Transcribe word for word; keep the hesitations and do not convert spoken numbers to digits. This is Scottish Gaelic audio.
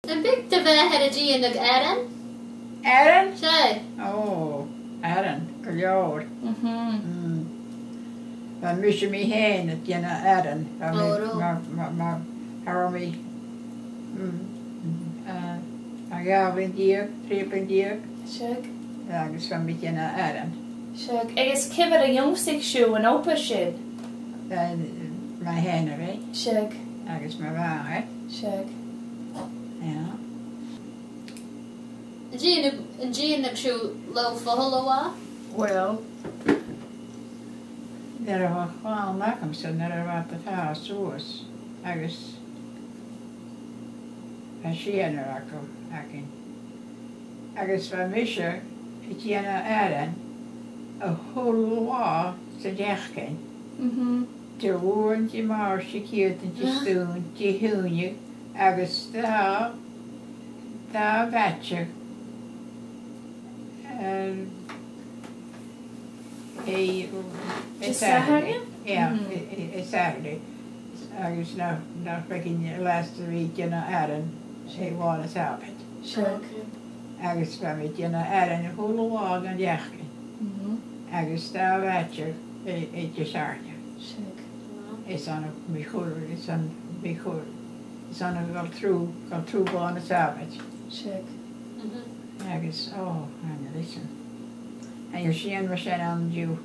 Am biodh do mhàthair a' dèanadh aran? Aran? Seadh. Ò, aran, gu leòr. Mhm. Mm. Bha mise mi fhèin a' dèanamh aran. Bha mi, Ò, robh. ma, ma, ma, cha robh mi, mm, mm, uh, a dhà bhliadhna deug, trì bliadhna deug. Seadh. Agus bha mi a' dèanamh aran. Seadh. Agus ciamar a dh'ionnsaich sibh an obair sin? Uh, mi fhèin a bha. Seadh. Agus mo mhàthair. Seadh. Yeah. An dèanadh, an dèanadh sibh lobh fodhail a-mhàin? Well, nuair a bha a' chlann agamsa, nuair a bha iad a' fàs suas, agus bha sianar aca, againn. Agus bha mise a' dèanamh aran a h-uile latha san t-seachdain. Mhm. Diluain, Dimàirt, Diciadain, Diardaoin, Dihaoine, agus dà, dà mhadainn, um, a, a Disathairne? Sathardaidh. Yeah, Mhm. a, a, a Sathardaidh. Agus nach, nach fhaiginn last a bhith a' dèanamh aran, 's e bhon a' Sàbaid. Seadh. Agus bha mi a' dèanamh aran a h-uile latha dhen t-seachdain. Mhm. Agus dà mhadainn a, a Disathairne. Seadh. Is ann a bha mi a' cur, is ann a bha mi a' cur, is ann a bha mi a' cur, a' cur trì bliadhna Sàbaid. Seadh. Mhm. Agus, ò, an listen. Agus tha sìon mar sin ann an-diugh.